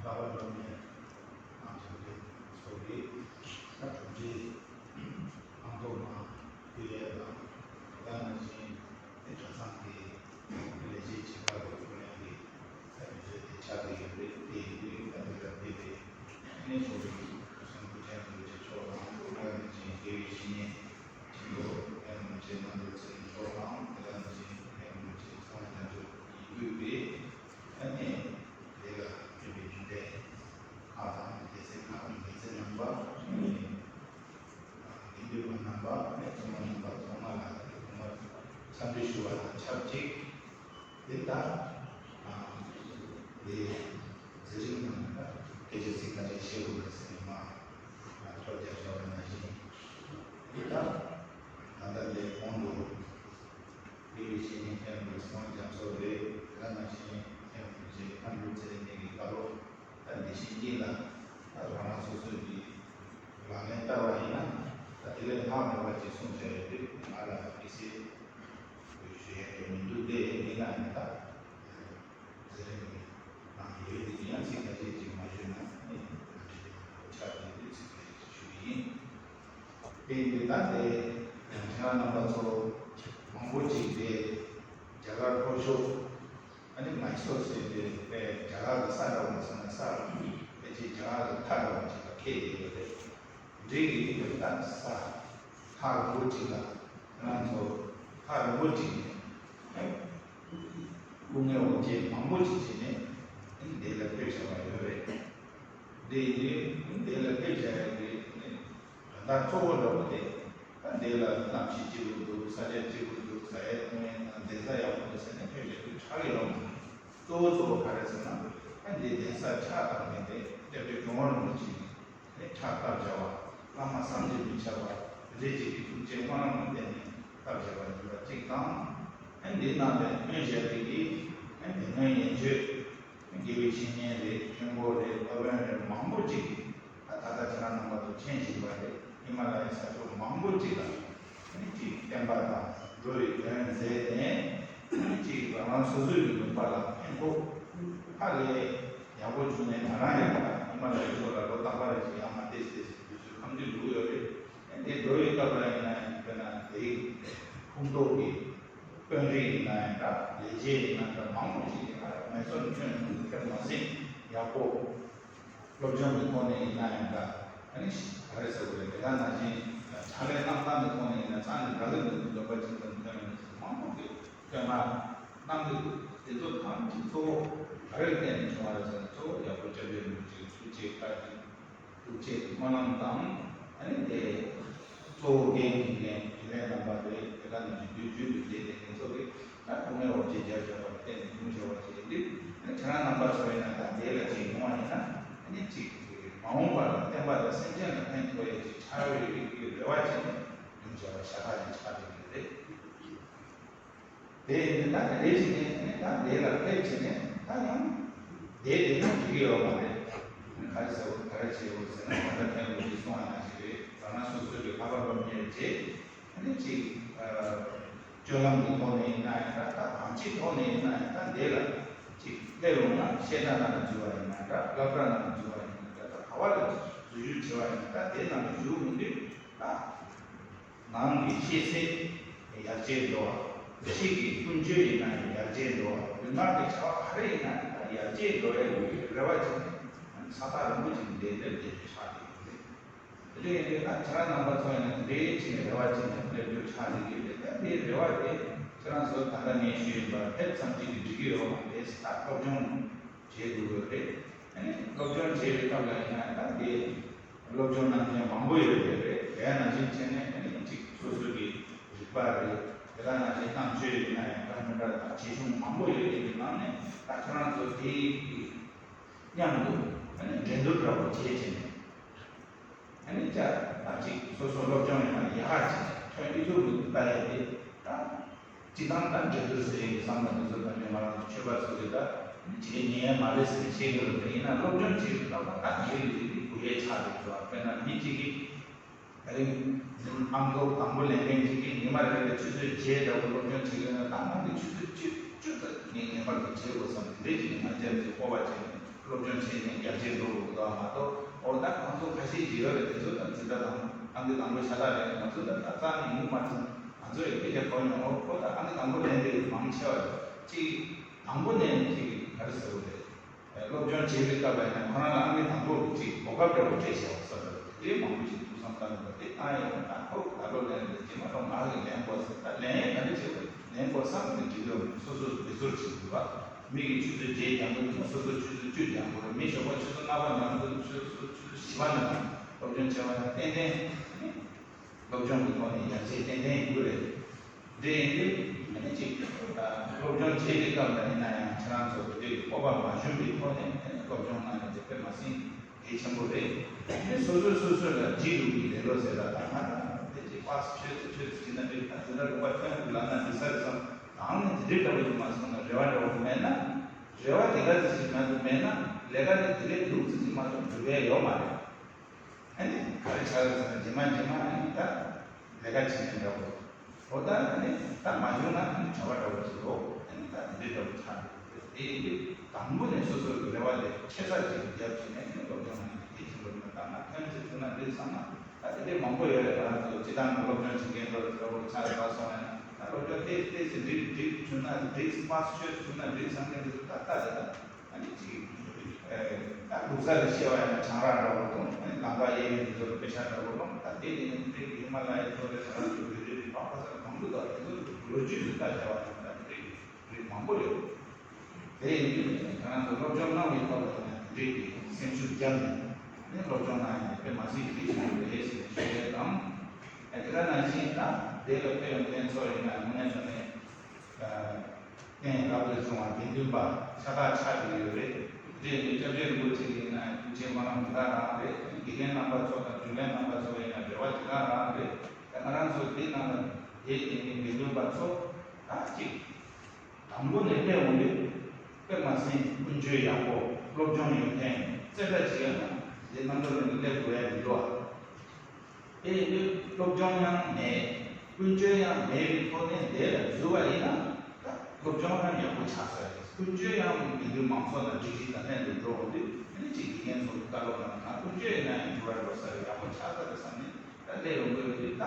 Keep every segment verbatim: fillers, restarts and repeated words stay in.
རྟ་པ་སྒྲོལ་མའི་ཨང་དང་པོ་སོགས་ཀྱི་ད་གྲུབ་འབྲས་ཨང་ཐོག་མ་ཕུལ་ཡས་དང་། ད་ནང་བཞིན་དེ་གྲྭ་ཚང་གི་ལས་བྱེད་ཆེ་ཁག་གི་ཐོག་ནས་ཀྱི་ད་དུས་ཚོད་དེ་ཆགས་ཀྱི་ཡོད་རེད། དེ་ཡིན་དུས་ད་དེ་ལ་དེ་དེ་ནས་ཚོགས་པའི་སྐུ་གསུང་ཐུགས་ཆེན་རིན་པོ་ཆེ་མཆོག་དང་། ད་ནང་བཞིན་དགེ་བའི་བཤེས་གཉེན་ཆེན་པོ་ཡང་རིན་པོ་ཆེ་རྣམ་གྲོལ་ཚེ་རིང་མཆོག་དང་། ད་ནང་བཞིན་ཡང་རིན་པོ་ཆེ་ཚངས་དབྱངས་རྒྱ་མཚོ་ཡིན་དུས་དེ། ཨ་ནི་དེ་ལ་ཕེབས་པའི་རྒྱུན་ལས་ཁག་དང་། སྡེ་ཚན་ཁག་གི་སྡེ་ཚན་རྣམ་པ། ཨ་ནི་དགེ་འདུན་པ་རྣམ་པ། ཨ་ནི་ཚོགས་མི་རྣམ་པ་ཚང་མ་ལ་ཐོག་མར་འཚམས་འདྲི་ཞུ་བ་དང་ཆབས་ཅིག་དེ་ལྟར་ཨ་དེ་མཛད་རིམ་ནང་ལ་སྐད་ཆ་ཚིག་ཁ་ཤས་བཤད་དགོས་པའི་སེམས་མ་ཐོག་རྒྱབ་བཞག་པ་ནང་བཞིན། དེ་ལྟར་ད་ལྟ་ལས་གོང་དུ། དགེ་བའི་བཤེས་གཉེན་མཁན་པོ་ཚེ་དབང་རྒྱ་མཚོ་རེད། དེ་ནང་བཞིན་མཁན་པོ་རྗེ་མཁའ་འགྲོ་ཚེ་རིང་གཉིས་ཀྱི་བཀའ་སློབ་ད་འདི་བཞིན་གྱི་ལ། ད་རང་རང་སོ་སོའི་གི་ལག་ལེན་བསྟར་བ་ཡིན་ན། ད་དེ་ལས་ལྷག་མེད་པ་ཅིག་གསུངས་བྱས་ཡོད་དུས། ང་ལ་དམིགས་བསལ་ཞུ་ཡས་དེ་མི་འདུག་དེ་ཡིན་ན་ཡང་ད་མཛད་རིམ་གྱི་ནང་ཡོད་དེ་ཡང་ཚིག་ཁ་ཤས་ཅིག་མ་ཞུས་ན་ནི་ཆགས་ཀྱི་འདུག་ཆགས་ཀྱི་འདུག་ཚིག་ཁ་ཤས་ཅིག་ཞུ་གི་ཡིན། དེ་ཡིན་དུས་ད་དེ་ཁྱེད་རང་རྣམ་པ་ཚོ་མང་པོ་ཅིག་དེ་རྒྱ་གར་ལྷོ་ཕྱོགས། ཨ་ནི་མའི་སོར་ཟེར་དེ་དཔེ་རྒྱ་གར་གྱི་ས་འདྲ་བོ་མ་སོང་ན། ས་དཔེ་ཅིག་རྒྱ་གར་གྱི་མཐའ་འདྲ་བོ་ཅིག་ལ་ཁེལ་ཡོད་པ་རེད། འགྲིག་གི་ཡོད་པ། ད་ས་ཐག་རིང་པོ་ཅིག་ལ། ཁྱེད་རང་ཚོ་ཐག་རིང་པོ་ཅིག་ནས་སྐུ་ངལ་འོ་བརྒྱལ་མང་པོ་ཅིག་བྱས་ནས་ཨ་ནི་དེ་ལ་ཕེབས་བཞག་པ་ཡོད་རེད། དེ་ཡིན་དུས་དེ་ལ་ཕེབས་བཞག་ཡོད་རེད། དོན་དག་གཙོ་བོ་འདྲ་བོ་དེ། ད་འདི་ལ་གནམ་གཤིས་སྐྱིད་པོ་འདུག་ས་ཆ་སྐྱིད་པོ་འདུག་ས་ཡ་ཐོན་ཡས་དང་གདན་ས་ཡག་པོ་འདུག་ཟེར་ནས་ཕེབས་བཞག་དུས་ཆགས་ཀྱི་ཡོད་མ་རེད། གཙོ་བོ་གཙོ་བོ་ག་རེ་ཟེར་ན། ད་འདི་གདན་ས་ཕྱག་བཏབ་མཁན་དེ་སྐྱབས་རྗེ་ཇོ་བོ་རིན་པོ་ཆེ་ནས་ཕྱག་བཏབ་བཞག་པ། བླ་མ་བསམ་གྱིས་མི་ཁྱབ་པ་རེ་གཅིག་གི་ཐུགས་རྗེ་སྨོན་ལམ་ལ་བརྟེན་ནས་བཏབ་བཞག་པ་ཡིན་པ་གཅིག་དང་། ཨ་འདི་ནང་ནས་སྔོན་བཞག་པའི་གི་ཨ་འདི་སྔོན་ཡན་ཆོད། དགེ་བའི་བཤེས་གཉེན་རེད། མཁན་པོ་རེད། སློབ་དཔོན་རེད། མང་པོ་ཅིག་ད་ད་ལྟ་ཁྱེད་རང་རྣམ་པ་ཚོ་མཁྱེན་བཞིན་པ་རེད། ཧི་མ་ལ་ཡའི་ས་ཕྱོགས་མང་པོ་ཅིག་ལ་ཨ་ནི་ཅིག་བསྟན་པ་དང་འགྲོ་བའི་དོན་མཛད་ནས། ཨ་ནི་ཅིག་རང་རང་སོ་སོའི་གི་ལུང་པ་ལ་ཕན་ཐོགས་ཧ་ལས་ཡག་པོ་བྱུང་ནས། ང་རང་ཡང་ད་ཧི་མ་ལ་ཡའི་ཕྱོགས་ལ་ལོ་རྟག་པར་ཅིག་ཡར་མར་ཏོག་ཙམ་ཏོག་ཙམ་དུས་ཚོད་ཁམས་ཀྱི་འགྲོ་གི་ཡོད་རེད། ཨ་ནི་དེ་འགྲོ་བའི་སྐབས་ལ་ཡིན་ན་ཡང་དཔེར་ན་དེའི་ཕུང་ཐོག་གི་དཔོན་རིགས་ཡིན་ན་ཡང་འདྲ། ལས་བྱེད་ཡིན་ན་འདྲ། མང་པོ་ཞིག་གིས་ཨ་མའི་སོར་ཐོན་ཐུབ་པ་མ་ཟད། ཡག་པོ་སློབ་སྦྱོང་གི་ཐོག་ནས་ཡིན་ན་ཡང་འདྲ། ཨ་ནི་ག་རེ་ཟེར་དགོས་རེད། དེ་ག་ནང་བཞིན་ཕྱག་ལས་གནང་སྟངས་ཀྱི་ཐོག་ནས་ཡིན་ན་རྩ་ནས་འདྲ་གི་མི་འདུག་འདོད་པ་ཅིག་དང་ཐོན་མེད་ཟེར་མང་པོ་གིས་བསྟོད་བསྔགས་གནང་གི་འདུག་དེ་ཚོ་ཐམས་ཅད་གཙོ་བོ་ག་རེ་བརྟེན་ནས་བྱུང་བ་རེད་ཟེར་ན། གཙོ་བོ་ཡག་པོ་སྐྱབས་རྗེ་རིན་པོ་ཆེའི་ཐུགས་རྗེ་བཀའ་དྲིན། ཐུགས་རྗེ་སྨོན་ལམ་དང་། ཨ་ནི་དེ་གཙོ་བོ་འགན་འཁྱེར་མཁན་དགེ་ལས་རྣམ་པ་རེད། དེ་ག་ནང་བཞིན་དུས་རྒྱུན་དུ་བསྡད་དེ་ངེད་ཚོ་གི་ད་སྐུ་ངལ་འོ་བརྒྱལ་རྒྱབ་བཞག་པ་ལ་བརྟེན་ནས་བྱུང་བྱ་བ་ཞིག་ཡིན་དུས། ཨ་ནི་ཁྱེད་རང་རྣམ་པ་ཚོ་ཡིན་ན་ད་འདི་ལ་ཅིག་ཡོང་བ་ཡིན་ན། ཨ་ནི་ཅིག་མ་འོངས་པ་ལ་བསྟན་པ་དང་སེམས་ཅན་ལ་ཕན་ཐོགས་ཡས་ཅིག་ཆགས་ཡོད་ཀྱི་རེ་བ་བྱས་ནས་བྱུང་བྱ་བ་ཤ་སྟག་ཅིག་ཆགས་བསྡད་ཀྱི་རེད། དེ་ཡིན་ན་ད་རེ་ཞིག་ནས་ནི་ད་དེ་ལ་ཕེབས་བྱས་ནས་ད་ཡང་དེ་དེ་ན་འགྲིག་གི་ཡོད་མ་རེད། ག་རེ་ཟེར་བ་ག་རེ་བྱེད་དགོས་ཟེར་ན། ད་ལྟ་མཁན་པོ་ཞིག་གསུངས་པ་ནང་བཞིན་རེད། རང་རང་སོ་སོའི་གི་ལྷག་པ་སློབ་གཉེར་བྱེད། ཨ་ནི་ཅིག་སྤྱོད་ལམ་གྱི་ཐོག་ནས་ཡིན་ན་ཡང་འདྲ། ད་གང་ཅིའི་ཐོག་ནས་ཡིན་ན་ཡང་འདྲ། དེ་ལ་ཅིག་སླེབས་ཡོང་ན་བཤད་གྲྭ་ནང་ལ་འཛུལ་བ་ཡིན་ན་འདྲ། སློབ་གྲྭ་ནང་ལ་འཛུལ་བ་ཡིན་ན་འདྲ། ད་ག་བ་ལ་འཛུལ་ཞུགས་བྱེད་པ་ཡིན་ན་འདྲ། དེ་ནང་ལ་ཞུགས་ཡོང་དུས་ད། ནང་གི་ཤེས་ཚད་ཡར་རྒྱས་འགྲོ་བ། ཕྱི་གི་ཀུན་སྤྱོད་ཡིན་ན་ཡང་ཡར་རྒྱས་འགྲོ་བ། ལུས་ངག་གི་བྱ་བ་ག་རེ་ཡིན་ན་ཡང་ཡར་རྒྱས་འགྲོ་ཡ་ཡོད་པའི་རེ་བ་བྱས་ནས་ས་ཐག་རིང་པོ་ཅིག་ནས་སླེབས་བསྡད་པའི་ཆགས་བསྡད་ཡོད་རེད། དེ་འདྲ་ཡིན་དུས་ད་ཁྱེད་རང་རྣམ་པ་ཚོ་ཡིན་ན་དེ་འདྲའི་ཅིག་ནས་རེ་བ་བྱས་ནས་སླེབས་རྒྱུ་ཆགས་བསྡད་ཀྱི་ཡོད་རེད། ད་དེའི་རེ་བ་དེ་ཁྱེད་རང་ཚོ་ད་ལྟ་ངས་ཞུས་ཡིན་པ་ཕེབས་ཙམ་གཅིག་གིས་འགྲིག་གི་ཡོད་མ་རེད། ད་སློབ་སྦྱོང་བྱེད་དགོས་ཀྱི་རེད། ཨ་ནི་སློབ་སྦྱོང་བྱེད་པའི་སྐབས་ལ་ཡིན་ན་ད་དེ་སློབ་སྦྱོང་གནང་མཁན་མང་པོ་ཡོད་རེད། དེ་ནང་བཞིན་བྱས་ནས་ཨ་ནི་གཅིག་སོ་སོ་གི་རིག་པ་རེད། དེ་ལ་ནང་བཞིན་རྣམ་དཔྱོད་ཡིན་ན་ཡང་འདྲ་མི་འདྲ་དང་བྱེད་ཆུང་མང་པོ་ཡོད་རེད། དེ་ནང་ནས་ད་ཁྱེད་རང་ཚོ་དེ་མཉམ་དུ་ཨ་ནི་འགྲན་བསྡུར་འདྲ་པོ་བྱེད་བྱས་ནས། ཨ་ནི་ཅག་ད་ཅིག་སོ་སོ་སློབ་སྦྱོང་ཡང་ཡག་ག་ཅིག་ཐོན་ཨི་ཚོ་མི་འདུག་ལྟ་ཡ་དེ་ད་སྤྱི་བཏང་ད་འགྲན་བསྡུར་ཟེར་ཡིན་བསམ་པ་འདི་ཚོ་ད་ནི་ང་རང་ཚོ་ཆོས་པ་ཚོ་གི་ད་བྱེད་ཉན་ཡ་མ་རེད་ཟེར་ནས་བཤད་ཀྱི་རེད། ཡིན་ན་སློབ་སྦྱོང་བྱེད་པའི་སྐབས་ལ་ད་དེ་རིགས་དེ་རིགས་དགོས་ཡས་ཆགས་འདུག་ཟེར་བ། དཔེར་ན་མི་གཅིག་གིས་ད་རིང་ཨང་ཀོ་དང་པོ་ལེན་མཁན་གཅིག་གིས་ཉི་མ་རེ་རེ་ཆུ་ཚོད་བརྒྱད་འདྲ་པོ་སློབ་སྦྱོང་བྱེད་ཀྱི་ཡོད་ན། ད་ནང་གི་ཆུ་ཚོད་བཅུ་བཅུ་ཙམ་ངས་ངེས་པར་དུ་བྱེད་དགོས་བསམ་དེ་འདྲས་ཅིག་ང་རྒྱབ་ཀྱི་སྤོབས་པ་བྱས་ནས། སློབ་སྦྱོང་བྱས་ནས་རྒྱ་ཆེར་འགྲོ་དགོས་འདུག་མ་གཏོགས། འོ་ད་ཁོང་ཚོ་ཁ་ཤས་ཅིག་ཡོད་རེད། དེ་ཚོ་ད་འཛིན་གྲྭ་དང་ཨང་ཀི་དང་པོ་ཤ་སྟག་རེད། ང་ཚོ་ད་ད་རྩ་ནས་ཡོང་གི་མ་རེད། ང་ཚོ་ཡི་སྐད་ཆ་གོ་མྱོང་། འོ་ཁོ་ད་ཨང་ཀི་དང་པོ་ལེན་པའི་མང་ཆེ་བ་ཅིག་དང་པོ་ནས་ཅིག་ག་རེ་ཟེར་དགོས་རེད། སློབ་སྦྱོང་བྱེད་པའི་སྐབས་ལ་ཡང་ཁོ་རང་ལ་ཨང་ཀི་དང་པོ་གི་ཅིག་གོ་སྐབས་འདྲ་བོ་སྤྲད་བཞག་པ་བསམ་པ་དེ་མང་པོ་ཅིག་ཐུགས་བསམ་བཏང་ཡོད་པ་དེ་བཏང་ཡོད་པ། ད་ཁོ་ད་ལོ་ལེན་རེད། རྗེས་མ་ལོ་ང་གི་ལེན་དགོས་ཟེར། ད་ལེན་ཡས་ག་འདྲ་བྱེད་དགོས། ལེན་དགོས་བསམ་ནས་འགྲིག་གི་མི་འདུག་སོ་སོ་དེ་ཚོར་བྱེད་དགོས་པ། མི་གིས་ཆུ་ཚོད་བརྒྱད་རྒྱག་གི་འདུག་སོ་སོ་ཆུ་ཚོད་བཅུ་རྒྱག་དགོས་རེད། མི་གཞོན་པ་ཆུ་ཚོད་ལྔ་པ་ནང་དུ་ཆུ་ཚོད་ཆུ་ཚོད་བཞི་པ་ནང་སློབ་སྦྱོང་བྱས་པ་ན་ཏན་ཏན་སློབ་སྦྱོང་གི་ཐོག་ནས་ཡར་རྒྱས་ཏན་ཏན་ཡོང་གི་རེད། འདི་ཡིན་དུས་ཨ་ནི་གཅིག་སློབ་སྦྱོང་བྱེད་པའི་སྐབས་ལ་ཡིན་ན་ཡང་ཁྱེད་རང་ཚོ་དེ་སྤོབས་པ་མ་ཞུམ་པའི་ཐོག་ནས་ཨ་ནི་སློབ་སྦྱོང་གནང་ཡ་དེ་དཔེ་མ་སྲིད་གལ་ཆེན་པོ་རེད། ཨ་ནི་སོ་སོས་སོ་སོ་ལ་འགྲིག་འདུག་གི་ལེ་ལོ་ཟེར་ལ་ད་ང་ད་དེ་གཅིག་པགས་ཆོས་ཚོ་ཆོས་ཚོ་བྱེད་ན་འགྲིག་ད་དེ་འདྲ་རུ་པ་ཁྱོད་ལ་ན་འགྲིག་ས་རེད་བསམ། ད་ཨ་ནི་དེ་འདྲའི་འདྲ་པོ་ཅིག་མ་སོང་ན་རེ་བ་འདྲ་པོ་མེད་ན། རེ་བ་དེ་འདྲ་ཅིག་ཅིག་མ་གཏོགས་མེད་ན། ལས་ཀ་དེ་དེ་འདྲའི་འདུག་ཅིག་ཅིག་མ་གཏོགས་འགྲུབ་ཡ་ཡོད་མ་རེད། ཨ་ནི་ག་རེ་ཆགས་རེད་ཟེར་ན་རྗེས་མ་རྗེས་མ་ཨ་ནི་ད་ལས་ཀ་བྱེད་མཁན་འདྲ་པོ། འོ་ད་ཨ་ནི་ད་མ་བྱུང་ན་ཨ་ནི་བྱ་བ་འདྲ་པོ་ཅིག་འགྲོ། ཨ་ནི་ད་དེ་འདྲའི་འདྲ་པོ་ཆགས་འདུག་དེ་ཡིན་དུས་དང་པོ་ནས་སོ་སོ་གི་རེ་བ་དེ་ཆེ་ས་ཅིག་རྒྱབ་བྱས་ནས་ཨ་ནི་སློབ་སྦྱོང་ཨ་ནི་དེ་བྱེད་དགོས་ན། ད་ང་ཐོན་ཚེ་བྱུང་ན་འགྲིག་བསམ་ན་ད་དེ་འདྲའི་མང་པོ་ཡོད་རེད། ང་རང་ཚོ་སྤྱི་བཏང་གི་སློབ་སྦྱོང་བྱེད་མཁན་འདྲ་པོ་ཆགས་ཚར་སོང་ན་ད་སློབ་སྦྱོང་ཏོག་ཙམ་འགྲིག་འགྲིག་བྱུང་ན་འགྲིག་པགས་ཆོས་བྱུང་ན་འགྲིག་བསམ་མཁན་དེ་ཚོ་ད་ལྟ་རེད། ད་ཨ་ནི་ཅིག་ད་ལུགས་སྲོལ་ལ་བཤད་པ་ཡིན་ན་ཆང་རག་འདྲ་པོ་དང་ལམ་ཁ་གཡས་གཡོན་དེ་ཚོ་ལ་པེ་ཤག་འདྲ་པོ་སློང་། ད་དེ་ནས་ནི་དེ་ཧི་མ་ལ་ཡའི་མཚོ་ལས་ད་རང་ཚོ་རེ་རེ་རེ་བག་ཕ་ས་ལ་གང་འདུག་ད་དེ་ཚོ་ལོ་རྒྱུས་སུ་ལྟ་བྱ་བ་ཡིན་ན་ད་དེ་རིགས་རིགས་མང་པོ་ཡོད། དེ་ཡིན་དུས་ང་རང་ཚོ་སློབ་སྦྱོང་གནང་བའི་སྐབས་ལ་ཡིན་ན་དེ་འདྲའི་གི་སེམས་ཤུགས་བརྒྱབ་ནས་ནི་སློབ་སྦྱོང་གནང་ཡ་དེ་དཔེ་མ་སྲིད་གལ་ཆེན་པོ་རེད་ཟེར་ནས་ཞུ་ཡས་དང་། ཨ་དེ་ག་ནང་བཞིན་ད་དེ་ལ་ཕེབས་ཡོང་མཁན་ཚོ་ཡིན་ན་དངོས་གནས་དྲང་གནས་རྟེན་རབ་ཏུ་བྱུང་བ་དགེ་འདུན་པ་ཤ་སྟག་ཆགས་ཀྱི་ཡོད་རེད། དེ་ནི་སྐྱབས་རྗེ་རིན་པོ་ཆེ་ཡིན་ན་སྐུ་ཕྱྭའི་སྨོན་ལམ་དེ་ག་རང་རེད། དགེ་རྒན་རྣམ་པ་ཚོ་དང་རྒྱུན་ལས་རྣམ་པ་ཚོ་ཡིན་ན་རེ་བ་དེ་ག་རང་རེད། ད་ང་རང་ཚོ་འདི་ནང་ལ་དེ་དེ་ནི་དགེ་འདུན་པ་ཚོ་ད་གཅིག་དང་པོ་ནས་སླེབས་འོང་དུས་དཔེ་མ་སྲིད་ཀུན་སྤྱོད་ཡག་པོ་སློབ་སྦྱོང་ཡོད་མཁན་རྩེ་གྲ་ཅིག་ཡོད་ན་དེ་རྣམ་གྲོལ་ནས་སླེབས་དགོས་ཡ་མི་འདུག་ཨ། དེ་ཡིན་དུས་སློབ་སྦྱོང་ཡང་མེད། ཀུན་སྤྱོད་ཡང་མེད་པའི་ཐོག་ནས་འདི་ལ་འཛུལ་བ་ཡིན་ན་ད་སློབ་སྦྱོང་ཡང་ཡག་པོ་ཆགས་ས་རེད། ཀུན་སྤྱོད་ཡང་མི་འདུག་མང་ཚོགས་ལ་སྒྲིག་གཞི་དང་ལྷན་དུ་འགྲོ་འོང་དུས་ཨ་ནི་ཅིག་དགེ་རྒན་ཚོ་གི་བཀའ་སློབ་ནང་ང་ཀུན་སྤྱོད་ཡིན་ན་ཡང་འགྱུར་བ་འགྲོ་ས་རེད། ཡག་པོ་ཆགས་ས་རེད་བསམ་ནས་ད་སླེབས་ཡོང་གི་ཡོད་དུས་ད་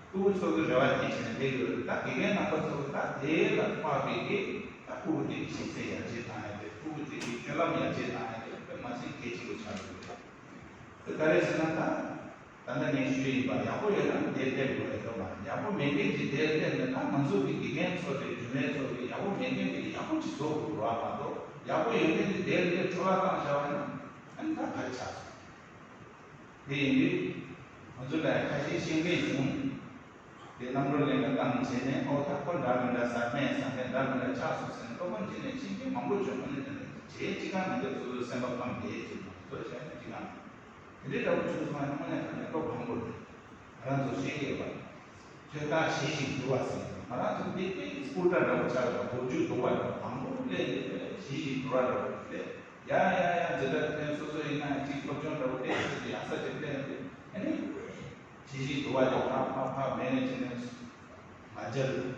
ཕྲུ་གུ་ཚོ་གི་རེ་བ་དེ་བྱས་ནས་སླེབས་ཡོད་རེད། ད་དགེ་རྒན་རྣམ་པ་ཚོ་གི་ད་དེ་ལ་དཔག་པའི་གི་ད་ཕྲུ་གུ་དེ་གི་གཤིས་ཚད་ཡར་རྒྱས་བཏང་ཡ་དེ་ཕྲུ་གུ་དེ་གི་སྤྱོད་ལམ་ཡར་རྒྱས་བཏང་ཡ་དེ་དཔེ་མ་སྲིད་གལ་ཆེན་པོ་ཆགས་ཡོད་རེད། དེ་ག་རེ་ཟེར་ན་ད། ད་ལྟ་ངས་ཞུས་ཡིན་པ་ཡག་པོ་ཡོད་ན་དེར་སླེབས་དགོས་རེད་འདུག་མ་ཡག་པོ་མེད་མཁན་གྱི་དེར་སླེབས་ནས་ད་ང་ཚོ་གི་དགེ་རྒན་ཚོ་དེ་རྒྱུན་ལས་ཚོ་གི་ཡག་པོ་མེད་མཁན་དེ་ཡག་པོ་ཅིག་བཟོ་དགོས་རེད་མ་གཏོགས་ཡག་པོ་ཡོད་མཁན་དེ་དེར་སླེབས་འཕྲོ་བརླག་བཏང་བཞག་པ་ཡིན་ན་ཨ་ནི་ད་ག་རེ་ཆགས་སོང་། དེ་ཡིན་དུས་ང་ཚོ་ལ་ཁ་ཤས་ཤེས་མཁན་བྱུང་། དེ་རྣམ་གྲོལ་གླིང་ལ་བཏང་བྱས་ནས་ཨོ་ད་ཁོ་འདྲ་མི་འདྲ་ཟ་སྨན་ཟ་མཁན་འདྲ་མི་འདྲ་ཆགས་སོང་ཟེར་ནས་སློབ་སྦྱོང་བྱས་ནས་ཤེས་མཁན་མང་པོ་བྱུང་། ཨ་ནི་དེ་ནས་བྱས་ཅི་གང་མི་འདུག་སོ་སོའི་སེམས་པ་ཕམ་བསྡད་ཅིག་མ་གཏོགས་བྱས་ནས་ཅི་གང་། དེ་འདྲའི་འདྲ་པོ་བྱུང་སོང་ན་དངོས་གནས་དྲང་གནས་བློ་ཕམ་པོ་རེད། ང་རང་ཚོ་ཤེས་ཀྱི་ཡོད་པ། ཐོན་ཐག་ཞི་ཞིང་དུལ་བ་ཟེར་ནས་ང་རང་ཚོ་འདི་དཔེ་སྐུ་འདྲ་འདྲ་པོ་ཆགས་པ་མགོ་མཇུག་རྡོག་པ་འདྲ་པོ་མང་པོ་སླེབས་ནས་ཞི་ཞིང་དུལ་བ་འདྲ་པོ་སླེབས། ཡ་ཡ་ཡ་འཛིན་གྲྭ་ཐོན་སོ་སོ་ཡིན་ན་ཅིག་སློབ་སྦྱོང་འདྲ་པོ་སླེབས་ཟེར་ཏེ་ཡག་ས་ཅིག་སླེབས་ཡོང་དུས་ཨ་ནི། ཞི་ཞིང་དུལ་བ་དེ་ཕར་ཕར་ཕར་མེད་ནས་བྱས་ནས་མ་སྦྱར་རེད།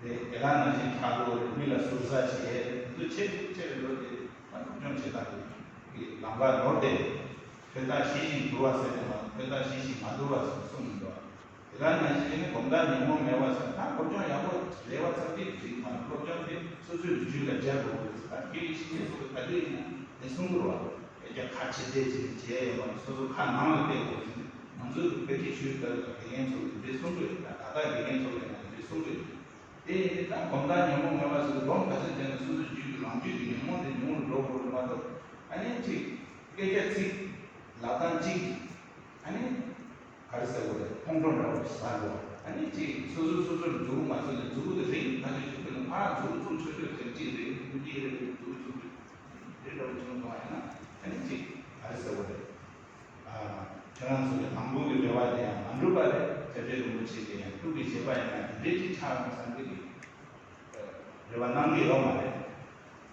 དེ་ག་ནང་བཞིན་ཁྲག་འགྲོ་རེད། མི་ལ་ཟུར་ཟ་བྱེད་རེད། འདི་ཚོ་ཆེ་རུ་ཆེ་རུ་འགྲོ་དེ་ད་སློབ་སྦྱོང་བྱེད་སྟངས་ཀྱི་ལམ་ཁ་ནོར་ཏེ། ཐོན་ཐག་ཞི་ཞིང་དུལ་བ་ཟེར་ནས་མ་ཐོན་ཐག་ཞི་ཞིང་མ་དུལ་བ་ཟེར་གསུངས་མི་འདུག་དེ་ག་ནང་བཞིན་གོམ་སྟབས་ཉོན་མོངས་མེད་པ་ཟེར་ད་སློབ་སྦྱོང་ཡག་པོ་རེད་བ་ཚར་ཏེ་གཟིགས་མ་སློབ་སྦྱོང་དེ་སོ་སོའི་རྒྱུད་ལ་སྦྱར་དགོས་ཀྱི་ཟེར་ད་དེ་ཡི་ཤི་ནས་སོ་སོ་ག་དུས་ཡིན་ན་ནས་གསུང་གི་རེད་བ། ཡ་ཁ་ཆེ་ལྟས་ཅིག་བྱས་ཡོད་པ་ནི་སོ་སོ་ཁ་ནང་ལ་བལྟས་དགོས་ཟེར་ནས་ང་ཚོའི་བོད་ཀྱི་ཆོས་ལྟར་དགེ་རྒན་ཚོ་གིས་འདི་གསུང་གི་ཡོད། ད་ད་ལྟ་དགེ་རྒན་ཚོ་གིས་ཡང་འདི་གསུང་གི་ཡོད། དེ་ཡིན་དུས་ད་གོམ་སྟབས་ཉོན་མོངས་མེད་པ་ཟེར་དུས་སྒོམ་ག་ཚོད་བྱས་ན་སོ་སོའི་རྒྱུད་ཀྱི་རང་རྒྱུད་ཀྱི་ཉོན་མོངས་དེ་ཉུང་རུ་འགྲོ་དགོས་རེད་མ་གཏོགས་ཨ་ནི་ཅིག་སྐད་ཆ་ཚིག་ལབ་སྟངས་གཅིག་ཨ་ནི་ག་རེ་ཟེར་དགོས་རེད། ཁོང་ཁྲོ་འདྲ་བོ་ཞིག་ཟ་འགྲོ། ཨ་ནི་ཅིག་སོ་སོ་སོ་སོར་མཛུ་གུ་མ་བཙུགས་ནས་མཛུ་གུ་དེ་རིང་ཁ་ཤས་ཤིག་དཔེར་ན་ཕར་མཛུ་གུ་བཙུགས་ཆོག་ཆོག་ཟེར་གཅིག་རེད། ཀུ་ཅི་རེད། མཛུ་གུ་བཙུགས་རེད། དེ་འདྲ་བོ་བྱུང་སོང་བ་ཡིན་ན་ཨ་ནི་ཅིག་ག་རེ་ཟེར་དགོས་རེད། ཨ། ཁྱེད་རང་ཚོ་གི་དང་པོ་གི་རེ་བ་དེ་ཡང་མ་འགྲུབ་པ་རེད། སྐྱབས་རྗེ་རིན་པོ་ཆེ་གི་ཡང་ཐུགས་ཀྱི་བཞེད་པ་ཡིན་ན་དེ་འདྲའི་ཅིག་ཆགས་ཡོང་བསམ་གི་འདུག་རེ་བ་གནང་གི་ཡོད་མ་རེད།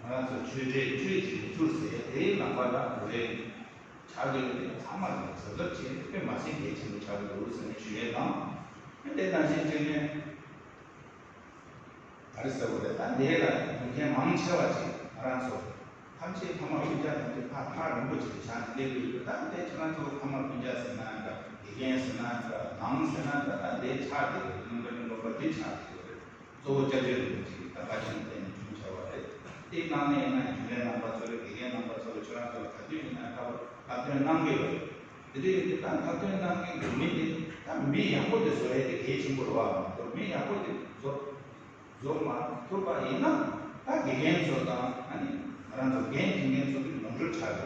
ང་རང་ཚོ་ཆོས་འབྲེལ་ཆོས་ཀྱི་མི་ཚུགས་ཟེར་དེའི་ལམ་པ་ལ་འགྲོ་རེ་ཆགས་ཀྱི་ཡོད་དེ་ཚང་མ་ལ་གཟབ་གཟབ་བྱས་ཏེ་དཔེ་མ་སྲིད་གལ་ཆེན་པོ་ཆགས་ཀྱི་འདུག་ཟེར་ནས་ཞུ་ཡས་དང་། དེ་ནང་བཞིན་བྱས་ནས་ག་རེ་ཟེར་བ་རེད། ད་འདི་ལ་འགྲོ་མཁན་མང་ཆེ་བ་ཅིག་ང་རང་ཚོ། ཐམས་ཅད་ཕ་མ་སྤུན་ཀྱག་དང་དེ་ཕ་ཐག་རིང་པོ་ཅིག་ལ་ཆགས་ནས་སླེབས་ཡོད་པ། ད་དེ་ཁྱེད་རང་ཚོ་ཕ་མ་སྤུན་ཀྱག་ཟེར་ན་འདྲ། དགེ་རྒན་ཟེར་ན་འདྲ། ནང་ཟེར་ན་འདྲ། ད་དེ་ཆགས་བསྡད་ཡོད། རྣམ་པ་གཉིས་སློབ་གྲྭ་དེ་ཆགས་བསྡད་ཡོད་རེད། གཙོ་བོ་སྐྱབས་རྗེ་རིན་པོ་ཆེ་གིས་ད་བཀའ་དྲིན་བརྟེན་ནས་བྱུང་བྱ་བ་རེད། དེའི་ནང་ནས་ཡིན་ན་རྒྱུན་ལས་རྣམ་པ་ཚོ་རེད། དགེ་རྒན་རྣམ་པ་ཚོ་རེད། ཁྱེད་རང་ཚོ་ལ་ག་དུས་ཡིན་ན་ད་བར་ལྟ་སྟོན་གནང་གི་ཡོད་རེད། དེ་དུས་ཡིན་དུས་ད་ལྟ་སྟོན་གནང་མཁན་གྱི་མི་དེ་ད་མི་ཡག་པོ་དེ་བཟོ་ཡས་དེ་གལ་ཆེན་པོ་རེད་བ། མི་ཡག་པོ་དེ་བཟོ་བཟོ་མ་ཐུབ་པ་ཡིན་ན། ད་དགེ་རྒན་ཚོ་དང་ཨ་ནི་ང་རང་ཚོ་འགན་འཁྱེར་མཁན་ཚོ་གི་ནོར་འཁྲུལ་ཆགས་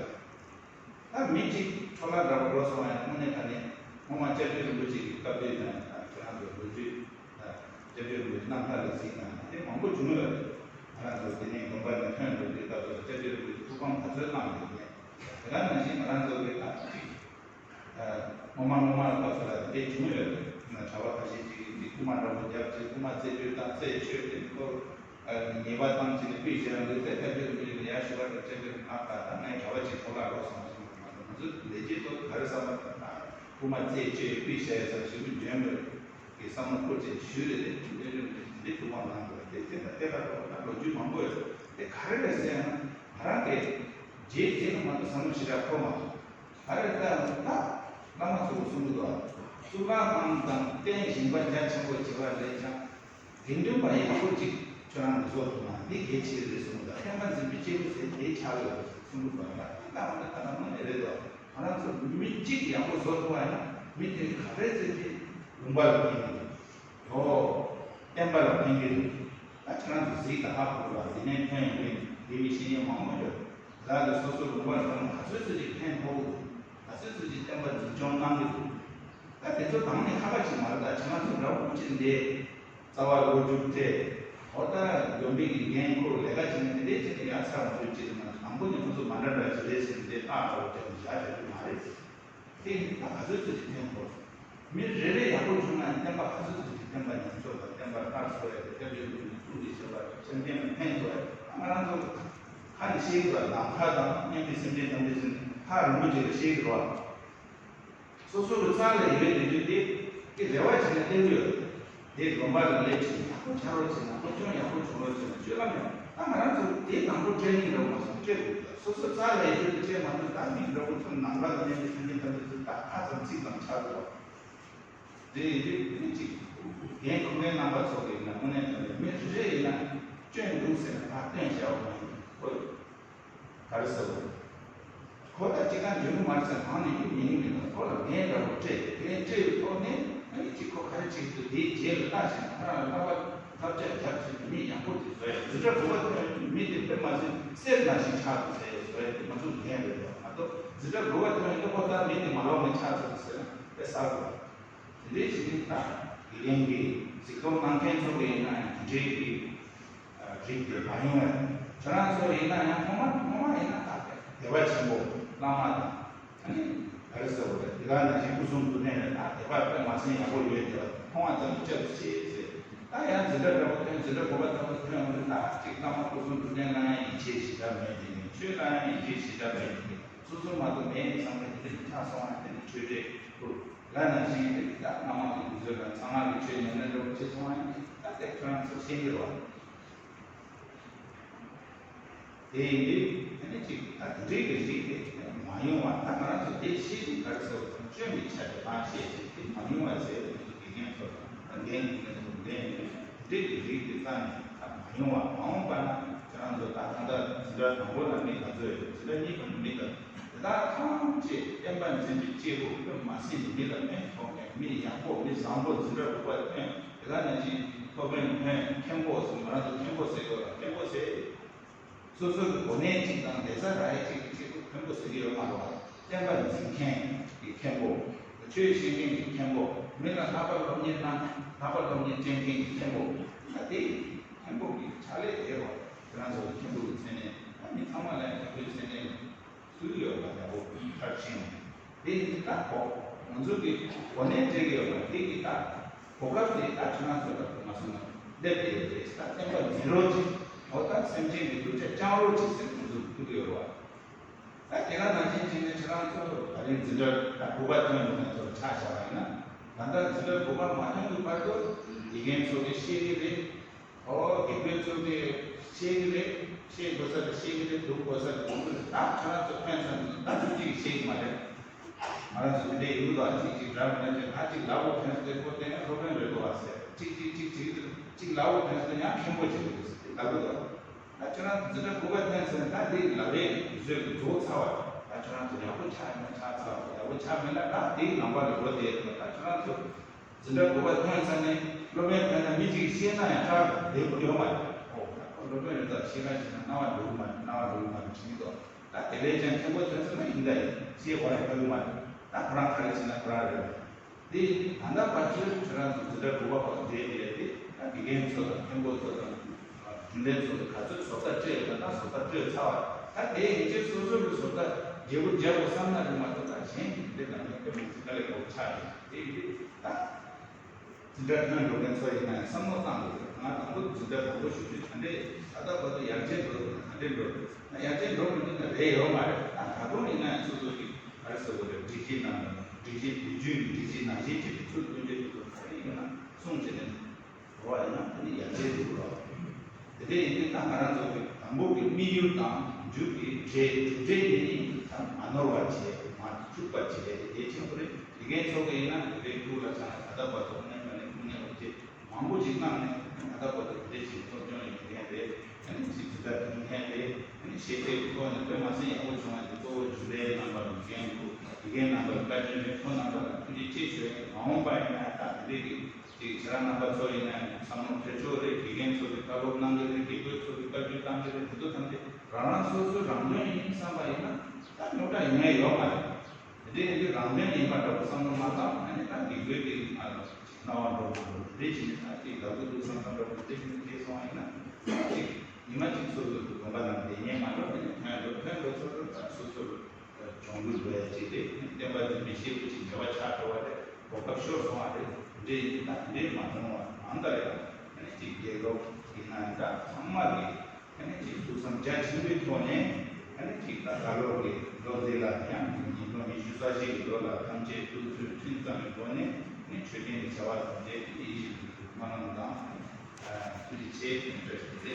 ཡོད། ད་མི་གཅིག་འཕྲོ་བརླག་འདྲ་བོ་འགྲོ་སོང་བ་ཡིན་ན། དངོས་གནས་དྲང་གནས་སྔོན་མ་སྐྱབས་རྗེ་རིན་པོ་ཆེ་གི་སྐབས་དུས་ན་ད་ཁྱེད་རང་ཚོ་ལོ་རྒྱུས་ད་སྐྱབས་རྗེ་རིན་པོ་ཆེ་རྣམ་ཐར་ལ་གཟིགས་ན་དེ་མང་པོ་བྱུང་ཡོད་རེད། ང་རང་ཚོ་དེ་ནས་དགོན་པ་ནས་ཐོན་འགྲོ་དུས་སྐབས་སུ་སྐྱབས་རྗེ་རིན་པོ་ཆེ་ཐུགས་ཕམ་ག་ཚོད་གནང་འདུག་ནས། དེ་ག་ནང་བཞིན་ང་རང་ཚོ་གི་ད་གཅིག་སྔོན་མ་སྔོན་མ་སྐབས་སུ་ལ་དེ་འདྲས་བྱུང་ཡོད་རེད། ང་གྲྭ་པ་ཁ་ཤས་ཅིག་གིས་དེ་རྐུ་མ་འདྲ་པོ་བརྒྱབ་ཅིག་རྐུ་མ་རྩད་གཅོད་དང་རྩད་ཆོད་དེ་ཁོ་ཉེས་པ་བཏང་ཅིག་ནས་ཕུད་བཞག་འདུག་ཚེ་སྐྱབས་རྗེ་རིན་པོ་ཆེ་ལ་ཡར་ཞུ་བ་དང་སྐྱབས་རྗེ་རིན་པོ་ཆེ་ལ་ད་ངའི་གྲྭ་པ་ཅིག་འཕྲོ་བརླག་འགྲོ་སོང་ཟེར་བ་མ་གཏོགས། ང་ཚོ་ལས་བྱེད་ཚོ་ག་རེ་བསམ་པ་དང་ད་རྐུ་མ་རྩད་གཅོད་ཕུད་བཞག་ཡོད་ཙང་ཞེ་པོ་འཇོན་པོ་རེད། གི་བསམ་བློ་འཁོར་བྱས་ཞུས་རེད་དེ། དེ་འདྲའི་ཐུགས་དགོངས་གནང་དགོས་རེད། དེ་དེ་དང་དེ་ལྟར་དུ་ད་ལོ་རྒྱུས་མང་པོ་ཡོད་རེད། དེ་ག་རེ་རེད་ཟེར་ན། ང་རང་གི་རྗེས་དེ་ནི་མ་གཏོགས་བསམ་བློ་ཞེ་དྲག་འཁོར་མ་ཐུབ། ག་རེ་ལྟར་ད་བླ་མ་ཚོ་གིས་གསུང་གི་འདུག་གཙུག་ལག་ཁང་དང་རྟེན་བཞེངས་པ་རྒྱ་ཆེན་པོ་བྱེད་པ་ལས་ཀྱང་དགེ་འདུན་པ་ཡག་པོ་ཅིག་ཁྱོད་རང་གིས་བཟོ་ཐུབ་ན་འདི་གལ་ཆེ་རེད་གསུངས་འདུག་བསྟན་པ་འཛིན་པའི་སྐྱེས་བུ་ཟེར་དེ་ཆགས་ཡོད་གསུང་གི་འདུག་ད་དེ་ལྟ་བ་ན་ད་ལྟ་དངོས་གནས་རེད་འདུག་ང་རང་ཚོ་མི་གཅིག་ཡག་པོ་བཟོ་ཐུབ་པ་ཡིན་ན་མི་དེ་ག་རེ་ཟེར་གྱི་ལུང་པ་ལ་ཕན་གྱི་འདུག་ཨོ། བསྟན་པ་ལ་ཕན་གྱི་འདུག་ད་ཁྱེད་རང་ཚོ་གཟིགས་དང་ཧ་གོ་ལ་འདི་ནས་ཐོན་ཡོང་མཁན་དེ་མི་ཤེས་མཁན་མང་པོ་ཡོད། ལ་ལ་སོ་སོ་ལུང་པ་ལ་ཐོན་ན་ག་ཚོད་ཚོད་ཅིག་ཕན་ཐོགས་འདུག་ག་ཚོད་ཚོད་ཅིག་བསྟན་པ་འཛིན་སྐྱོང་གནང་གི་འདུག་ད་དེ་ཚོ་དང་ནི་ཁ་ཁ་ཅིག་མ་རེད། ད་ཁྱེད་རང་ཚོ་འདྲ་བོ་ཅིག་འདི་རྩ་བ་ལོ་རྒྱུས་སྤྲད། ཨོ་ད་དགོན་པའི་གི་འགན་ཁུར་ལས་ཀ་བྱེད་མཁན་དེ་འདྲས་བྱས་ནས་ཡར་ཚར་མ་ཐུབ་ཅིག་ན་དང་པོ་ནས་ཁོ་ཚོ་མ་འདྲ་འདྲ་ཅིག་རེད་ཟེར་ནས་དེ་ཨ་འདྲ་བོ་བྱས་ནས་བཞག་བཞག་རྒྱུ་མ་རེད། དེ་ཡིན་ད་ག་ཚོད་ཚོད་ཅིག་ཕན་ཐོགས། མི་རེ་རེ་ཡག་པོ་བྱུང་ན་ཡང་བསྟན་པ་ག་ཚོད་ཚོད་ཅིག་བསྟན་པ་ཉམས་གསོ་དང་བསྟན་པ་སླར་གསོ་ཡ་དེ་སྐྱབས་རྗེ་རིན་པོ་ཆེ་ཐུགས་རྗེ་ཆེ་བ་སེམས་ཅན་ལ་ཕན་ཐོགས་ཡ། ང་རང་ཚོ་ཁ་ནས་བཤད་ཀྱི་རེད། ནམ་མཁའ་དང་མཉམ་པའི་སེམས་ཅན་ཐམས་ཅད་ཟེར་ནས་ཐག་རིང་པོ་ཅིག་ལ་བཤད་ཀྱི་རེད། སོ་སོ་གི་རྩ་ལ་ཡོད་པའི་དེ་དུས་དེ་དེ་རེ་བ་བྱས་ནས་སླེབས་ཡོད། དེ་དགོན་པ་ལ་སླེབས་ཤིང་ཡག་པོ་ཆགས་རོགས་བྱས་ན་སློབ་སྦྱོང་ཡག་པོ་བྱུང་རོགས་བྱས་ན་སྤྱོད་ལམ་ཡག་ད་ང་རང་ཚོ་དེ་དང་པོ་སྤྲད་ཀྱི་རེད་མ་གཏོགས་སྤྲད་དགོས་ཀྱི་སོ་སོ་རྩ་ལ་ཡོད་དུས་སྤྲད་མ་ཐུབ། ད་མི་འདྲ་པོ་ཚོ་ནང་པ་ལ་གནས་པའི་སེམས་ཅན་ཐམས་ཅད་ཚོ་ད་ཁ་ཙམ་ཚིག་ཙམ་ཆགས་འདུག་བ། དེ་ཡིན་དུས་དེ་ནི་གཅིག་འགན་ཁུར་མཁན་རྣམ་པ་ཚོ་གིས་ན་དངོས་གནས་དྲང་གནས་མི་རེ་རེ་ཡིན་ན་སྐྱོན་འདུག་ཟེར་ན་ཕར་སྟོན་བྱ་བ་མ་ཡིན་ཁོ། ག་རེ་ཟེར་བ། ཁོ་ད་ཅི་གང་འཇོན་གི་མ་རེད་ཟེར་ནས་ནང་ནས་ཡུག་མི་ཉན་གི་འདུག་ཁོ་ལ་འགན་འདྲ་པོ་སྤྲད། འགན་སྤྲད་པའི་ཐོག་ནས་ཨ་ནི་གཅིག་ཁོ་ག་རེ་བྱེད་ཀྱི་འདུག་དེའི་རྗེས་ལ་ལྟ་བྱས་ནས་ཁོ་རང་ལ་བསླབ་པ་བསླབ་བྱ་རྒྱབ་བྱས་ནས་མི་ཡག་པོ་དེ་བཟོ་ཡ། འཛིན་གྲྭ་དགུ་པ་ཐོན་ཡོང་དུས་མི་དེ་དཔེ་མ་སྲིད་གསེར་ནང་བཞིན་ཆགས་འདུག་ཟེར་བཟོ་ཡ་དེ་ང་ཚོ་འགན་རེད་འདུག་མ་གཏོགས་འཛིན་གྲྭ་དགུ་པ་ཐོན་ཡོང་དུས་ཁོ་ད་མི་དེ་མ་ལོག་ནས་ཆགས་ཚར་འདུག་ཟེར་ན་དཔེ་གསར་དགོས། དེ་འདྲའི་ཞིག་ནི་ད་དགེ་རྒན་གྱིས་གཟིགས་སྐྱོང་གནང་མཁན་ཚོ་གི་ཡིན་ན་ཡང་དེ་འདྲའི་གི་རིགས་དེ་མ་ཡོང་བས། ཁྱོད་རང་ཚོ་ཡིན་ན་ཡང་ཐོག་མ་ཐོག་མ་ཡིན་ན་ད་དད་པ་ཆེན་པོ་བླ་མ་དང་ཨ་ནི་ག་རེ་ཟེར་བ་རེད། དེ་ག་ནང་བཞིན་སྐུ་གསུང་ཐུགས་རྟེན་རེད། ད་དད་པ་དཔེ་མ་སྲིད་ཡག་པོ་ཡོད་དེ་མཐོང་བ་ཙམ་གྱིས་སྐྱབས་སུ་མཆི་ཟེར། ད་ཡང་འཛིན་གྲྭ་འདྲ་པོ་ཐོན་འཛིན་གྲྭ་དགུ་པ་ལྟ་བུ་ཐོན་ཡོང་དུས་ད་གཅིག་བླ་མ་སྐུ་གསུང་ཐུགས་རྟེན་ལ་ཡང་ཡིད་ཆེས་ཞེ་དྲག་མེད་དེ་ནས་ཆོས་ལ་ཡང་ཡིད་ཆེས་ཞེ་དྲག་མེད་དེ་ནས་སོ་སོ་མ་གཏོགས་མེད་ནས་བསམ་པའི་དེ་འདྲ་ཆགས་སོང་བ་དེ་ནས་ཆོས་འབྲེལ་ཁུར། ལ་ནང་བཞིན་དེ་ད་སྔ་མ་གི་དུས་ཚོད་ལ་གཙང་མ་གི་ཆོས་ཉམས་ལེན་འདྲ་པོ་བྱེད་སོང་བ་ཡིན་ད་དེ་ཁྱོད་རང་ཚོ་ཤེས་ཀྱི་རེད་བ། དེ་ཡིན་དུས་ཨ་ནི་གཅིག་ད་དེ་འདྲའི་གི་རིགས་དེ་མ་ཡོང་བ་ད་ང་རང་ཚོ་དེ་ཤེས་ཀྱི་ག་རེ་ཟེར་བ་དང་སྐྱོན་གྱི་ཆ་དེ་ཕར་བཤད་ཅིག་དེ་མ་ཡོང་བ་ཟེར་ང་ཚོ་དགེ་རྒན་ཚོ་དང་ད་འགན་འཁུར་མཁན་ཚོ་འགན་ཡོད་དེ་འདྲའི་གི་རིགས་དེ་རྩ་ནས་ད་མ་ཡོང་བ་མ་འོངས་པ་ན་ཁྱེད་རང་ཚོ་ད་ད་ལྟ་འཛིན་གྲྭ་དང་པོ་ལ་མི་ག་ཚོད་ཡོད། འཛིན་གྲྭ་གཉིས་པ་ནས་མི་ག་དེ་དག་ཐམས་ཅད་བསྟན་པ་འཛིན་པའི་སྐྱེས་བུ་དཔེ་མ་སྲིད་ནས་མི་ལ་ཕན་ཐོགས་མཁན་མི་ཡག་པོ་མི་བཟང་པོ་འཛིན་གྲྭ་དགུ་པ་ཐོན། དེ་ག་ནང་བཞིན་སློབ་དཔོན་ཐོན་མཁན་པོ་ཟེར་ང་རང་ཚོ་མཁན་པོ་ཟེར་དགོས་ལ་མཁན་པོ་ཟེར། སོ་སོ་གི་གོ་གནས་གཅིག་དང་བདེ་རྩ་རག་ཡས་གཅིག་གི་ཆེད་དུ་མཁན་པོ་ཟེར་གྱི་ཡོད་མ་རེད་བ། བསྟན་པ་འཛིན་མཁན་གྱི་མཁན་པོ། ཆོས་བཤད་མཁན་གྱི་མཁན་པོ། མི་ལ་ལྷག་པར་སློབ་གཉེར་གནང་ལྷག་པར་སློབ་གཉེར་སྤྲད་མཁན་གྱི་མཁན་པོ། ད་དེ་མཁན་པོ་གི་ཕྱག་ལས་དེ་རེད་བ། ཁྱེད་རང་ཚོ་གི་མཁན་པོ་གི་མཚན་གནས་ད་མི་ཚང་མ་ལ་ཡང་མཁན་པོའི་མཚན་གནས་ཚུལ་ཡོད་པ་འདྲ་པོ་མཐར་ཕྱིན་ནས་དེ་ཡིན་ད་གོ་ང་ཚོ་གི་གོ་གནས་སྤྲད་ཀྱི་ཡོད་པ་དེ་གི་ད་གོ་སྐབས་དེ་ད་ཁྱེད་རང་ཚོ་ལ་མ་སོང་ན་སླེབས་ཡོད་རེད། ད་བསྟན་པ་འཛིན་རོགས་གྱིས་འོ་ད་སེམས་ཅན་གྱི་གདུལ་བྱ་སྐྱོང་རོགས་གྱིས་ཟེར་ང་ཚོ་གི་ཐུག་གི་ཡོད་རེད་བ། ད་དེ་ག་ནང་བཞིན་བྱས་ནས་ཁྱེད་རང་ཚོ་ད་རིང་འཛིན་གྲྭ་ད་དགུ་པ་ཐོན་ཡོང་མཁན་ཚོ་ལ་ཆ་བཞག་པ་ཡིན་ན་ད་ལྟ་འཛིན་གྲྭ་དགུ་པ་མ་ཐོན་གྱི་བར་དུ་དགེ་རྒན་ཚོ་གིས་ཤེས་ཀྱི་རེད། ཨོ་དགེ་སྐོས་ཚོ་གིས་ཤེས་ཀྱི་རེད། ཤེས་དགོས་ས་དེ་ཤེས་ཀྱི་རེད། སྒྲུབ་དགོས་ས་དེ་སྒྲུབ་ཀྱི་རེད། ད་ཁྱོད་རང་ཚོ་ཕན་ཚུན་ད་ཚུལ་གཅིག་ཤེས་ཀྱི་མ་རེད། ང་རང་ཚོ་འདི་འདྲའི་ཡུལ་དང་གཅིག་གཅིག་འདྲ་མི་འདྲ་ཅིག་ད་གཅིག་ལབ་དགོས་ཕན་ཚུན་དེ་ཁོ་བལྟས་ན་སློབ་དཔོན་རེད་འདུག་བ་ཟེར། གཅིག་གཅིག་གཅིག་གཅིག་གཅིག་ལབ་དགོས་ཕན་ཚུན་ཡང་མཁན་པོ་བྱེད་དགོས་ཟེར་ལབ་གི་འདུག་ད་ཁྱོད་རང་ཚོ་འཛིན་གྲྭ་དགུ་པ་ཕན་ཚུན་ད་འདི་ལབ་རེས་བཟོས་ཀྱི་རྫོགས་ཚར་བ་རེད། ད་ཁྱོད་རང་ཚོ་ཡག་པོ་ཆགས་ཡོད་ན་ཆགས་ཚར་བ་རེད། ཡག་པོ་ཆགས་མེད་ན་ད་དེའི་ནང་པ་ལ་འགྲོ་བསྡད་ཡོད་པ། ད་ཁྱོད་རང་ཚོ་འཛིན་གྲྭ་དགུ་པ་ཐོན་ཚར་ནས་སློབ་དཔོན་ཐོན་ན་མི་གཅིག་ཤེས་ན་ཡང་ཁྲག་བདེ་པོ་ཡོད་མ་རེད། ཨོ་ད་ཁོ་སློབ་དཔོན་རེད་ད་ཤེས་ན་ཤེས་ན་རྣ་བ་འགྲོ་གི་མ་རེད། རྣ་བ་འགྲོ་གི་མ་རེད་དྲན་གྱི་འདུག་ད་དེ་ལས་ཀྱང་མཁན་པོ་ཐོན་ཚར་ན་ཡིན་ད་ཡིན་ཤེས་དགོས་ཡ་ཡོད་མ་རེད། ད་ཁོ་རང་ག་རེ་བྱས་ན་ཁོ་རང་རེད། དེ་ད་ལྟ་བར་དུ་ཁྱོད་རང་ཚོ་འཛིན་གྲྭ་དགུ་པ་བར་དུ་བསྡད་དེ་དེ་ད་དགེ་རྒན་ཚོ་དང་མཁན་པོ་ཚོ་དང་རྒྱུན་ལས་ཚོ་ག་ཚོད་བཟོ་ལྟ་སྤྲད་ཡོད་ན་ད་བཟོ་ལྟ་སྤྲད་ཚར་བ་ད་དེ་ཡིན་ཚེ་སོ་སོ་གི་བཟོ་ལྟ་བརྗེ་པོ་རྒྱག་དགོས་བསམ་ན་རེད་མ་གཏོགས་ད་གཞན་གྱི་དེ་ནང་ནས་དཔེ་མི་སྲིད་དཀའ་ལས་ཁག་པོ་ཆགས་ཡོད་དེ་ཡིན་དུས་ད། འཛིན་གྲྭ་ཐོན་འགྲོ་མཁན་ཚོ་ཡིན་ན་ཡང་བསམ་བློ་བཏང་དགོས་རེད། ང་དང་པོ་འཛིན་གྲྭ་དང་པོ་ཞུགས་དུས་ད་འདྲས་ད་ལྟ་བར་དུ་ཡར་རྒྱས་འགྲོ་འདུག་ན་ད་འདྲས་འགྲོ་འདུག་ན་ཡར་རྒྱས་འགྲོ་མི་འདུག་ན་རེད་ཡོད་མ་རེད། ད་ད་དུང་ཡིན་ན་ཡང་སོ་སོ་གི་ག་རེ་ཟེར་དགོས་རེད། སྒྲིག་གཞི་ནང་སྒྲིག་གཞི་དུས་རྒྱུན་གྱི་སྒྲིག་གཞི་ནང་བཞིན་གྱི་ཚུལ་དུ་འདྲས་འདུག་ག་རེ་ཡིན་ན་སོང་བྱས་ནས་འགྲོ་བ་ཡིན་ན་དེ་ནི་ཡར་རྒྱས་འགྲོ་གི་རེད། དེ་འདྲས་ཡིན་དུས་ད་ང་རང་ཚོ་གི་དང་པོ་གི་དམིགས་ཡུལ་དང་མཇུག་གི་གྲས་གྲུབ་འབྲས་དེ་ནི་ད་མ་ནོར་བ་བྱས་མ་འཁྲུག་པ་བྱས་དེ་གལ་ཆེན་པོ་རེད། དགེ་རྒན་ཚོ་གི་ཡིན་ན་དེ་འདྲའི་ཐུགས་ལ་བཞག་ནས་ད་ལྟ་བར་དུ་དངོས་གནས་དངོས་གནས་འོ་བྱེད་མང་པོ་ཅིག་གནང་ནས་ད་ལྟ་བར་དུ་དེ་འདྲའི་ཞིག་སློབ་སྦྱོང་ཡོད་མཁན་རེད། ཨ་ནི་ཅིག་ཇི་ལྟར་མཐུན་མཁན་རེད། ཨ་ནི་ཤེས་ཚད་ཀྱི་ཐོག་ནས་དཔེ་མ་སྲིད་ཡག་པོ་བྱུང་བ་དེ་གཙོ་བོ་རྒྱུན་ལས་རྣམ་པ་དང་རྒན་ཁོ་དགེ་རྒན་རྣམ་པ་ལ་བཀའ་དྲིན་རེད། ཁོ་རྣམ་པ་ལ་ཐུགས་རྗེ་ཆེ་ཞུ་ཡ་ཡིན། མ་འོངས་པ་ཡིན་ན་ད་དེ་འདྲའི་གི་ཅིག་ཁྱེད་རང་རྣམ་པ་ཚོ་ཡིན་ན་ཡང་བསམ་བློ་འཁྱེར་ཆོག་རེད། དགེ་རྒན་ཚོ་གི་བཀའ་སློབ་གནང་གི་རེད། དགེ་སྐོས་ཚོ་གི་བཀའ་བཀྱོན་གཏང་གི་རེད། དེ་ཚོ་ཐམས་ཅད་རང་རང་སོ་སོའི་རང་དོན་ཡིན་བསམ་པ་ཡིན་ན་ད་རྙོག་དྲ་ཡོང་ཡ་ཡོད་མ་རེད། དེ་འདྲའི་ཡིན་དུས་རང་དོན་ཡིན་པ་འདྲ་པོ་བསམ་བློ་མ་བཏང་ཨ་ནི་ད་སྒེར་བཟོས་ཀྱི་ང་ལ་རྣ་བ་འགྲོ་མ་འགྲོ་དེ་འདྲའི་བྱས་ནས་ད་ཅིག་ལབ་དགོས་འདུག་བསམ་བསམ་འདྲ་པོ་དེ་འདྲའི་བྱས་ནས་བསྡད་སོང་བ་ཡིན་ན་ཅིག་ཉི་མ་གཅིག་སོ་སོ་གི་དགོན་པ་ནང་བསྡད་ཉན་མ་འགྲོ་དེ་ནས་ཐོན་འགྲོ་ཐོན་འགྲོ་ཚོ་ཚོ་ད་སོ་སོ་གི་གྱོང་གུད་འགྲོ་ཡ་ཅིག་རེད། བསྟན་པ་འཛིན་པའི་སྐྱེས་བུ་ཅིག་འབྲེལ་བ་ཆགས་འགྲོ་བ་རེད། གོ་སྐབས་ཤོར་སོང་བ་རེད། འདྲེ་ཡིན་ད་འདྲེ་མ་མཐོང་བ་གང་ལྟར་ཡང་ཨ་ནི་ཅིག་རྒྱལ་ཁབ་ཡིན་ན་ཡང་ད་ཚང་མ་གི་ཨ་ནི་ཅིག་ཐུགས་བསམ་རྒྱ་ཆེན་པོའི་ཐོག་ནས་ཨ་ནི་ཅིག་ད་ད་ལོ་གི་ལོ་འདི་ལ་ཡང་ཉིས་སྟོང་ཉི་ཤུ་རྩ་བཞི་གི་ལོ་ལ་ཐམས་ཅད་ཐུགས་ཚུལ་མཐུན་གཙང་གི་སྒོ་ནས་ཨ་ནི་ཆོས་ལྡན་གྱི་བྱ་བ་དང་འབྲེལ་ཏེ་ཡིད་བཞིན་དུ་སྨོན་ལམ་དང་ཐུགས་རྗེ་ཆེ་ཞུ་རྒྱུ་རེད།